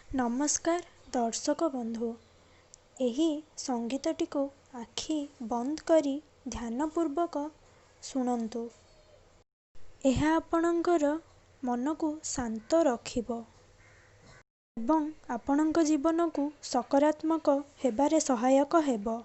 ନମସ୍କାର ଦର୍ଶକ ବନ୍ଧୁ, ଏହି ସଙ୍ଗୀତଟିକୁ ଆଖି ବନ୍ଦ କରି ଧ୍ୟାନପୂର୍ବକ ଶୁଣନ୍ତୁ। ଏହା ଆପଣଙ୍କର ମନକୁ ଶାନ୍ତ ରଖିବ ଏବଂ ଆପଣଙ୍କ ଜୀବନକୁ ସକାରାତ୍ମକ ହେବାରେ ସହାୟକ ହେବ।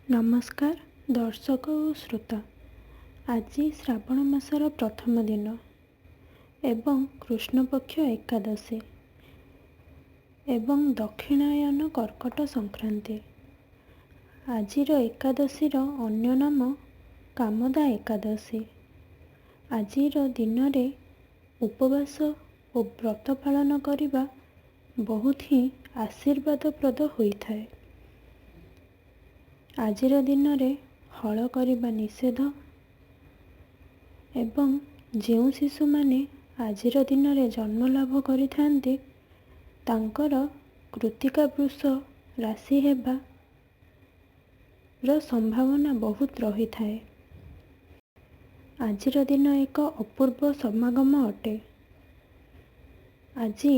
ନମସ୍କାର ଦର୍ଶକ ଓ ଶ୍ରୋତା, ଆଜି ଶ୍ରାବଣ ମାସର ପ୍ରଥମ ଦିନ ଏବଂ କୃଷ୍ଣପକ୍ଷ ଏକାଦଶୀ ଏବଂ ଦକ୍ଷିଣାୟନ କର୍କଟ ସଂକ୍ରାନ୍ତି। ଆଜିର ଏକାଦଶୀର ଅନ୍ୟ ନାମ କାମଦା ଏକାଦଶୀ। ଆଜିର ଦିନରେ ଉପବାସ ଓ ବ୍ରତ ପାଳନ କରିବା ବହୁତ ହିଁ ଆଶୀର୍ବାଦପ୍ରଦ ହୋଇଥାଏ। ଆଜିର ଦିନରେ ହଳ କରିବା ନିଷେଧ ଏବଂ ଯେଉଁ ଶିଶୁମାନେ ଆଜିର ଦିନରେ ଜନ୍ମଲାଭ କରିଥାନ୍ତି ତାଙ୍କର କୃତିକା ବୃଷ ରାଶି ହେବାର ସମ୍ଭାବନା ବହୁତ ରହିଥାଏ। ଆଜିର ଦିନ ଏକ ଅପୂର୍ବ ସମାଗମ ଅଟେ। ଆଜି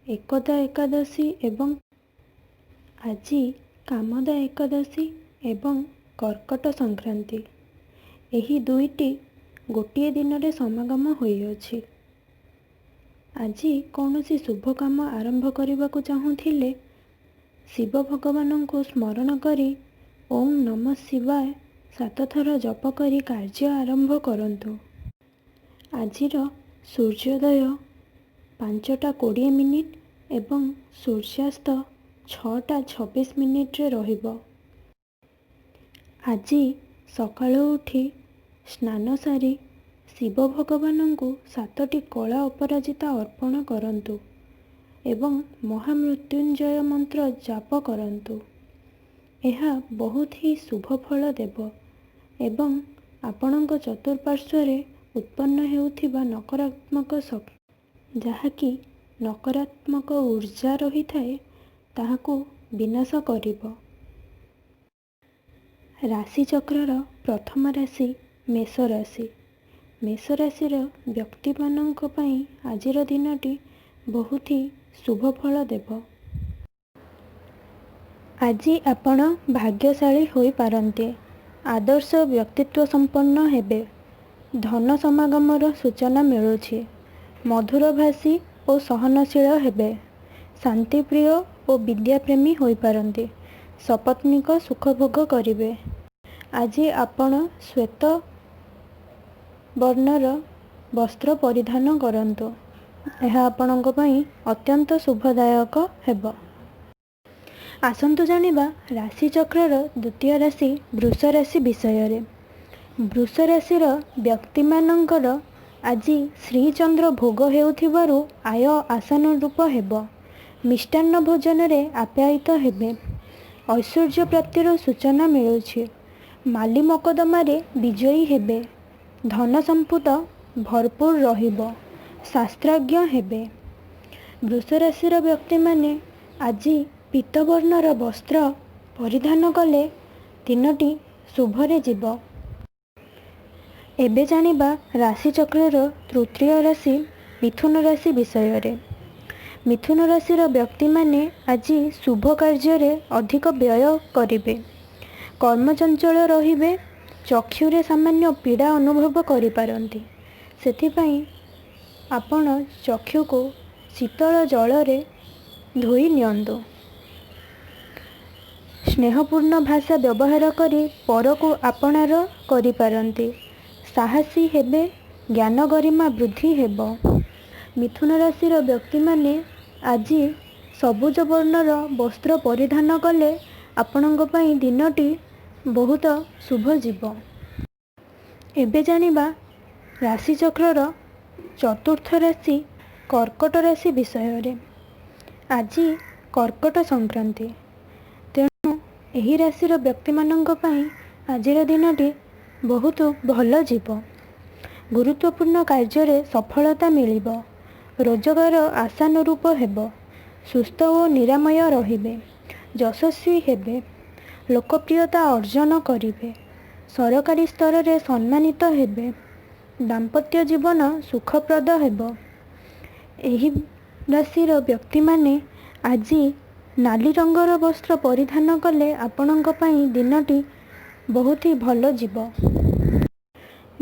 ଏକଦା ଏକାଦଶୀ ଏବଂ ଆଜି କାମଦା ଏକାଦଶୀ ଏବଂ କର୍କଟ ସଂକ୍ରାନ୍ତି, ଏହି ଦୁଇଟି ଗୋଟିଏ ଦିନରେ ସମାଗମ ହୋଇଅଛି। ଆଜି କୌଣସି ଶୁଭ କାମ ଆରମ୍ଭ କରିବାକୁ ଚାହୁଁଥିଲେ ଶିବ ଭଗବାନଙ୍କୁ ସ୍ମରଣ କରି ଓଁ ନମଃ ଶିବାୟ 7 ଥର ଜପ କରି କାର୍ଯ୍ୟ ଆରମ୍ଭ କରନ୍ତୁ। ଆଜିର ସୂର୍ଯ୍ୟୋଦୟ 5ଟା 20 ମିନିଟ୍ ଏବଂ ସୂର୍ଯ୍ୟାସ୍ତ 6ଟା 26 ମିନିଟ୍ରେ ରହିବ। ଆଜି ସକାଳୁ ଉଠି ସ୍ନାନ ସାରି ଶିବ ଭଗବାନଙ୍କୁ 7ଟି କଳା ଅପରାଜିତା ଅର୍ପଣ କରନ୍ତୁ ଏବଂ ମହାମୃତ୍ୟୁଞ୍ଜୟ ମନ୍ତ୍ର ଜାପ କରନ୍ତୁ। ଏହା ବହୁତ ହିଁ ଶୁଭ ଫଳ ଦେବ ଏବଂ ଆପଣଙ୍କ ଚତୁଃପାର୍ଶ୍ୱରେ ଉତ୍ପନ୍ନ ହେଉଥିବା ନକାରାତ୍ମକ ଶକ୍ତି, ଯାହାକି ନକାରାତ୍ମକ ଉର୍ଜା ରହିଥାଏ, ତାହାକୁ ବିନାଶ କରିବ। ରାଶିଚକ୍ରର ପ୍ରଥମ ରାଶି ମେଷ ରାଶି। ମେଷ ରାଶିର ବ୍ୟକ୍ତିମାନଙ୍କ ପାଇଁ ଆଜିର ଦିନଟି ବହୁତ ହିଁ ଶୁଭ ଫଳ ଦେବ। ଆଜି ଆପଣ ଭାଗ୍ୟଶାଳୀ ହୋଇପାରନ୍ତି। ଆଦର୍ଶ ବ୍ୟକ୍ତିତ୍ୱ ସମ୍ପନ୍ନ ହେବେ। ଧନ ସମାଗମର ସୂଚନା ମିଳୁଛି। ମଧୁରଭାଷୀ ଓ ସହନଶୀଳ ହେବେ। ଶାନ୍ତିପ୍ରିୟ ଓ ବିଦ୍ୟାପ୍ରେମୀ ହୋଇପାରନ୍ତି। ସପତ୍ନୀକ ସୁଖଭୋଗ କରିବେ। ଆଜି ଆପଣ ଶ୍ୱେତ ବର୍ଣ୍ଣର ବସ୍ତ୍ର ପରିଧାନ କରନ୍ତୁ। ଏହା ଆପଣଙ୍କ ପାଇଁ ଅତ୍ୟନ୍ତ ଶୁଭଦାୟକ ହେବ। ଆସନ୍ତୁ ଜାଣିବା ରାଶିଚକ୍ରର ଦ୍ୱିତୀୟ ରାଶି ବୃଷ ରାଶି ବିଷୟରେ। ବୃଷ ରାଶିର ବ୍ୟକ୍ତିମାନଙ୍କର ଆଜି ଶ୍ରୀଚନ୍ଦ୍ର ଭୋଗ ହେଉଥିବାରୁ ଆୟ ଆଶାନୁରୂପ ହେବ। ମିଷ୍ଟାନ୍ନ ଭୋଜନରେ ଆପ୍ୟାୟିତ ହେବେ। ଐଶ୍ୱର୍ଯ୍ୟ ପ୍ରାପ୍ତିର ସୂଚନା ମିଳୁଛି। ମାଲି ମକଦ୍ଦମାରେ ବିଜୟୀ ହେବେ। ଧନ ସମ୍ପଦ ଭରପୁର ରହିବ। ଶାସ୍ତ୍ରଜ୍ଞ ହେବେ। ବୃଷ ରାଶିର ବ୍ୟକ୍ତିମାନେ ଆଜି ପୀତବର୍ଣ୍ଣର ବସ୍ତ୍ର ପରିଧାନ କଲେ ଦିନଟି ଶୁଭରେ ଯିବ। ଏବେ ଜାଣିବା ରାଶିଚକ୍ରର ତୃତୀୟ ରାଶି ମିଥୁନ ରାଶି ବିଷୟରେ। ମିଥୁନ ରାଶିର ବ୍ୟକ୍ତିମାନେ ଆଜି ଶୁଭ କାର୍ଯ୍ୟରେ ଅଧିକ ବ୍ୟୟ କରିବେ। କର୍ମଚଞ୍ଚଳ ରହିବେ। ଚକ୍ଷୁରେ ସାମାନ୍ୟ ପୀଡ଼ା ଅନୁଭବ କରିପାରନ୍ତି, ସେଥିପାଇଁ ଆପଣ ଚକ୍ଷୁକୁ ଶୀତଳ ଜଳରେ ଧୋଇ ନିଅନ୍ତୁ। ସ୍ନେହପୂର୍ଣ୍ଣ ଭାଷା ବ୍ୟବହାର କରି ପରକୁ ଆପଣାର କରିପାରନ୍ତି। ସାହସୀ ହେବେ। ଜ୍ଞାନ ଗରିମା ବୃଦ୍ଧି ହେବ। ମିଥୁନ ରାଶିର ବ୍ୟକ୍ତିମାନେ ଆଜି ସବୁଜ ବର୍ଣ୍ଣର ବସ୍ତ୍ର ପରିଧାନ କଲେ ଆପଣଙ୍କ ପାଇଁ ଦିନଟି ବହୁତ ଶୁଭ ଯିବ। ଏବେ ଜାଣିବା ରାଶିଚକ୍ରର ଚତୁର୍ଥ ରାଶି କର୍କଟ ରାଶି ବିଷୟରେ। ଆଜି କର୍କଟ ସଂକ୍ରାନ୍ତି, ତେଣୁ ଏହି ରାଶିର ବ୍ୟକ୍ତିମାନଙ୍କ ପାଇଁ ଆଜିର ଦିନଟି ବହୁତ ଭଲ ଯିବ। ଗୁରୁତ୍ୱପୂର୍ଣ୍ଣ କାର୍ଯ୍ୟରେ ସଫଳତା ମିଳିବ। ରୋଜଗାର ଆଶାନୁରୂପ ହେବ। ସୁସ୍ଥ ଓ ନିରାମୟ ରହିବେ। ଯଶସ୍ୱୀ ହେବେ। ଲୋକପ୍ରିୟତା ଅର୍ଜନ କରିବେ। ସରକାରୀ ସ୍ତରରେ ସମ୍ମାନିତ ହେବେ। ଦାମ୍ପତ୍ୟ ଜୀବନ ସୁଖପ୍ରଦ ହେବ। ଏହି ରାଶିର ବ୍ୟକ୍ତିମାନେ ଆଜି ନାଲି ରଙ୍ଗର ବସ୍ତ୍ର ପରିଧାନ କଲେ ଆପଣଙ୍କ ପାଇଁ ଦିନଟି ବହୁତ ହି ଭଲ ଯିବ।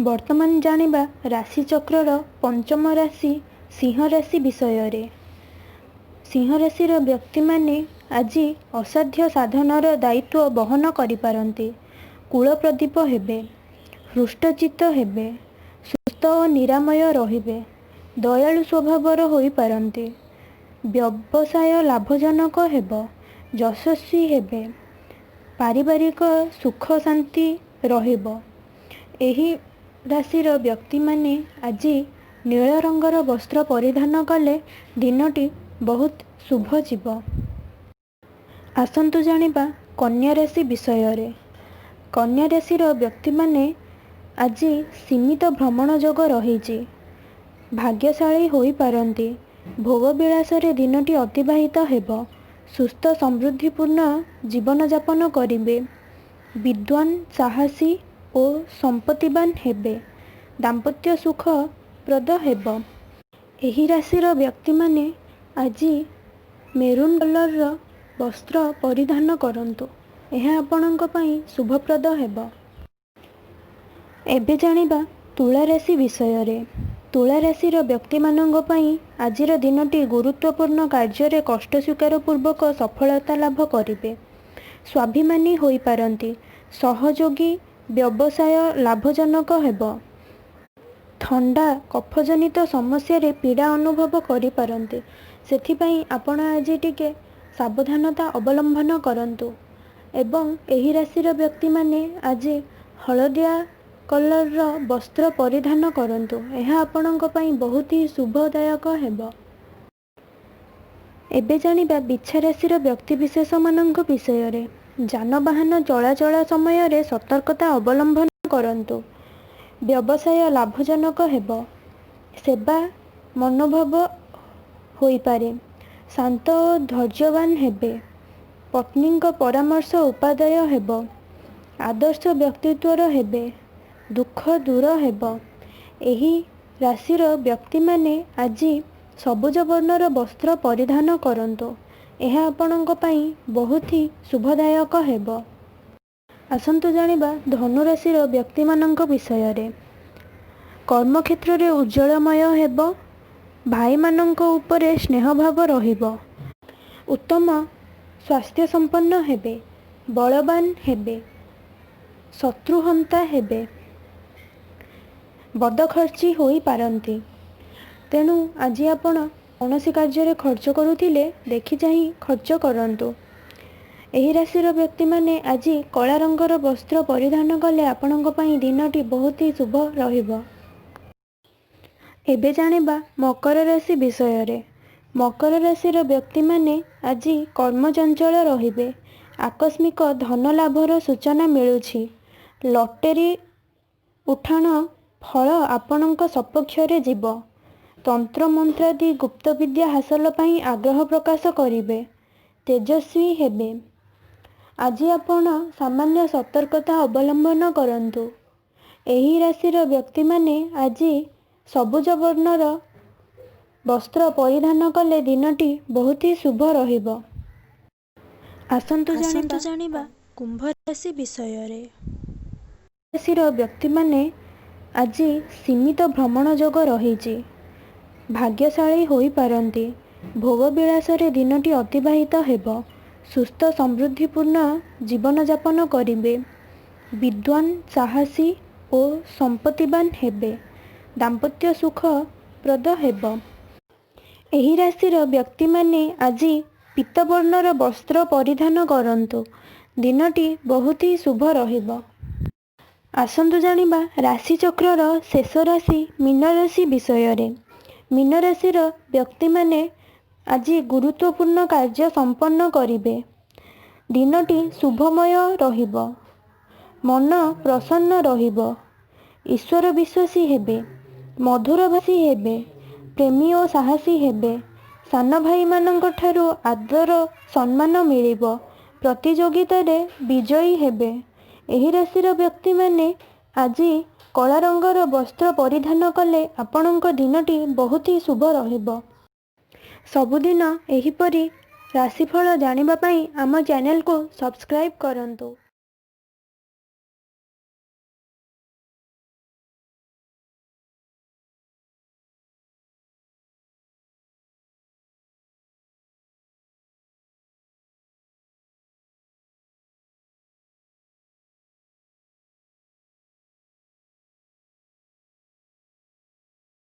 ବର୍ତ୍ତମାନ ଜାଣିବା ରାଶିଚକ୍ରର ପଞ୍ଚମ ରାଶି ସିଂହ ରାଶି ବିଷୟରେ। ସିଂହ ରାଶିର ବ୍ୟକ୍ତିମାନେ ଆଜି ଅସାଧ୍ୟ ସାଧନର ଦାୟିତ୍ୱ ବହନ କରିପାରନ୍ତି। କୂଳପ୍ରଦୀପ ହେବେ। ହୃଷ୍ଟଚିତ୍ତ ହେବେ। ସୁସ୍ଥ ଓ ନିରାମୟ ରହିବେ। ଦୟାଳୁ ସ୍ୱଭାବର ହୋଇପାରନ୍ତି। ବ୍ୟବସାୟ ଲାଭଜନକ ହେବ। ଯଶସ୍ୱୀ ହେବେ। ପାରିବାରିକ ସୁଖ ଶାନ୍ତି ରହିବ। ଏହି ରାଶିର ବ୍ୟକ୍ତିମାନେ ଆଜି ନୀଳ ରଙ୍ଗର ବସ୍ତ୍ର ପରିଧାନ କଲେ ଦିନଟି ବହୁତ ଶୁଭ ଯିବ। ଆସନ୍ତୁ ଜାଣିବା କନ୍ୟା ରାଶି ବିଷୟରେ। କନ୍ୟା ରାଶିର ବ୍ୟକ୍ତିମାନେ ଆଜି ସୀମିତ ଭ୍ରମଣ ଯୋଗ ରହିଛି। ଭାଗ୍ୟଶାଳୀ ହୋଇପାରନ୍ତି। ଭୋଗବିଳାସରେ ଦିନଟି ଅତିବାହିତ ହେବ। ସୁସ୍ଥ ସମୃଦ୍ଧିପୂର୍ଣ୍ଣ ଜୀବନଯାପନ କରିବେ। ବିଦ୍ୱାନ, ସାହସୀ ଓ ସମ୍ପତ୍ତିବାନ ହେବେ। ଦାମ୍ପତ୍ୟ ସୁଖ ପ୍ରଦ ହେବ। ଏହି ରାଶିର ବ୍ୟକ୍ତିମାନେ ଆଜି ମେରୁନ୍ କଲର୍ର ବସ୍ତ୍ର ପରିଧାନ କରନ୍ତୁ। ଏହା ଆପଣଙ୍କ ପାଇଁ ଶୁଭପ୍ରଦ ହେବ। ଏବେ ଜାଣିବା ତୁଳା ରାଶି ବିଷୟରେ। ତୁଳା ରାଶିର ବ୍ୟକ୍ତିମାନଙ୍କ ପାଇଁ ଆଜିର ଦିନଟି ଗୁରୁତ୍ୱପୂର୍ଣ୍ଣ କାର୍ଯ୍ୟରେ କଷ୍ଟ ସ୍ୱୀକାର ପୂର୍ବକ ସଫଳତା ଲାଭ କରିବେ। ସ୍ୱାଭିମାନୀ ହୋଇପାରନ୍ତି। ସହଯୋଗୀ ବ୍ୟବସାୟ ଲାଭଜନକ ହେବ। ଥଣ୍ଡା କଫଜନିତ ସମସ୍ୟାରେ ପୀଡ଼ା ଅନୁଭବ କରିପାରନ୍ତି, ସେଥିପାଇଁ ଆପଣ ଆଜି ଟିକେ ସାବଧାନତା ଅବଲମ୍ବନ କରନ୍ତୁ ଏବଂ ଏହି ରାଶିର ବ୍ୟକ୍ତିମାନେ ଆଜି ହଳଦିଆ କଲର୍ର ବସ୍ତ୍ର ପରିଧାନ କରନ୍ତୁ। ଏହା ଆପଣଙ୍କ ପାଇଁ ବହୁତ ହି ଶୁଭଦାୟକ ହେବ। ଏବେ ଜାଣିବା ବିଛା ରାଶିର ବ୍ୟକ୍ତିବିଶେଷମାନଙ୍କ ବିଷୟରେ। ଯାନବାହନ ଚଳାଚଳ ସମୟରେ ସତର୍କତା ଅବଲମ୍ବନ କରନ୍ତୁ। ବ୍ୟବସାୟ ଲାଭଜନକ ହେବ। ସେବା ମନୋଭାବ ହୋଇପାରେ। ଶାନ୍ତ ଓ ଧୈର୍ଯ୍ୟବାନ ହେବେ। ପତ୍ନୀଙ୍କ ପରାମର୍ଶ ଉପାଦେୟ ହେବ। ଆଦର୍ଶ ବ୍ୟକ୍ତିତ୍ୱର ହେବେ। ଦୁଃଖ ଦୂର ହେବ। ଏହି ରାଶିର ବ୍ୟକ୍ତିମାନେ ଆଜି ସବୁଜ ବର୍ଣ୍ଣର ବସ୍ତ୍ର ପରିଧାନ କରନ୍ତୁ। ଏହା ଆପଣଙ୍କ ପାଇଁ ବହୁତ ହି ଶୁଭଦାୟକ ହେବ। ଆସନ୍ତୁ ଜାଣିବା ଧନୁ ରାଶିର ବ୍ୟକ୍ତିମାନଙ୍କ ବିଷୟରେ। କର୍ମକ୍ଷେତ୍ରରେ ଉଜ୍ଜ୍ୱଳମୟ ହେବ। ଭାଇମାନଙ୍କ ଉପରେ ସ୍ନେହଭାବ ରହିବ। ଉତ୍ତମ ସ୍ୱାସ୍ଥ୍ୟ ସମ୍ପନ୍ନ ହେବେ। ବଳବାନ ହେବେ। ଶତ୍ରୁହନ୍ତା ହେବେ। ବଦଖର୍ଚ୍ଚୀ ହୋଇପାରନ୍ତି, ତେଣୁ ଆଜି ଆପଣ କୌଣସି କାର୍ଯ୍ୟରେ ଖର୍ଚ୍ଚ କରୁଥିଲେ ଦେଖି ଚାହିଁ ଖର୍ଚ୍ଚ କରନ୍ତୁ। ଏହି ରାଶିର ବ୍ୟକ୍ତିମାନେ ଆଜି କଳା ରଙ୍ଗର ବସ୍ତ୍ର ପରିଧାନ କଲେ ଆପଣଙ୍କ ପାଇଁ ଦିନଟି ବହୁତ ହି ଶୁଭ ରହିବ। ଏବେ ଜାଣିବା ମକର ରାଶି ବିଷୟରେ। ମକର ରାଶିର ବ୍ୟକ୍ତିମାନେ ଆଜି କର୍ମଚଞ୍ଚଳ ରହିବେ। ଆକସ୍ମିକ ଧନ ଲାଭର ସୂଚନା ମିଳୁଛି। ଲଟେରୀ ଉଠାଣ ଫଳ ଆପଣଙ୍କ ସପକ୍ଷରେ ଯିବ। ତନ୍ତ୍ରମନ୍ତ୍ରାଦି ଗୁପ୍ତବିଦ୍ୟା ହାସଲ ପାଇଁ ଆଗ୍ରହ ପ୍ରକାଶ କରିବେ। ତେଜସ୍ୱୀ ହେବେ। ଆଜି ଆପଣ ସାମାନ୍ୟ ସତର୍କତା ଅବଲମ୍ବନ କରନ୍ତୁ। ଏହି ରାଶିର ବ୍ୟକ୍ତିମାନେ ଆଜି ସବୁଜ ବର୍ଣ୍ଣର ବସ୍ତ୍ର ପରିଧାନ କଲେ ଦିନଟି ବହୁତ ହି ଶୁଭ ରହିବ। ଆସନ୍ତୁ ଆସନ୍ତୁ ଜାଣିବା କୁମ୍ଭ ରାଶି ବିଷୟରେ। ରାଶିର ବ୍ୟକ୍ତିମାନେ ଆଜି ସୀମିତ ଭ୍ରମଣ ଯୋଗ ରହିଛି। ଭାଗ୍ୟଶାଳୀ ହୋଇପାରନ୍ତି। ଭୋଗ ବିଳାସରେ ଦିନଟି ଅତିବାହିତ ହେବ। ସୁସ୍ଥ ସମୃଦ୍ଧିପୂର୍ଣ୍ଣ ଜୀବନଯାପନ କରିବେ। ବିଦ୍ୱାନ, ସାହସୀ ଓ ସମ୍ପତ୍ତିବାନ ହେବେ। ଦାମ୍ପତ୍ୟ ସୁଖ ପ୍ରଦ ହେବ। ଏହି ରାଶିର ବ୍ୟକ୍ତିମାନେ ଆଜି ପୀତବର୍ଣ୍ଣର ବସ୍ତ୍ର ପରିଧାନ କରନ୍ତୁ। ଦିନଟି ବହୁତ ହି ଶୁଭ ରହିବ। ଆସନ୍ତୁ ଜାଣିବା ରାଶିଚକ୍ରର ଶେଷ ରାଶି ମୀନ ରାଶି ବିଷୟରେ। ମୀନ ରାଶିର ବ୍ୟକ୍ତିମାନେ ଆଜି ଗୁରୁତ୍ୱପୂର୍ଣ୍ଣ କାର୍ଯ୍ୟ ସମ୍ପନ୍ନ କରିବେ। ଦିନଟି ଶୁଭମୟ ରହିବ। ମନ ପ୍ରସନ୍ନ ରହିବ। ଈଶ୍ୱର ବିଶ୍ୱାସୀ ହେବେ। ମଧୁରଭାଷୀ ହେବେ। ପ୍ରେମୀ ଓ ସାହସୀ ହେବେ। ସାନ ଭାଇମାନଙ୍କ ଠାରୁ ଆଦର ସମ୍ମାନ ମିଳିବ। ପ୍ରତିଯୋଗିତାରେ ବିଜୟୀ ହେବେ। ଏହି ରାଶିର ବ୍ୟକ୍ତିମାନେ ଆଜି କଳା ରଙ୍ଗର ବସ୍ତ୍ର ପରିଧାନ କଲେ ଆପଣଙ୍କ ଦିନଟି ବହୁତ ହି ଶୁଭ ରହିବ। ସବୁଦିନ ଏହିପରି ରାଶିଫଳ ଜାଣିବା ପାଇଁ ଆମ ଚ୍ୟାନେଲକୁ ସବସ୍କ୍ରାଇବ୍ କରନ୍ତୁ।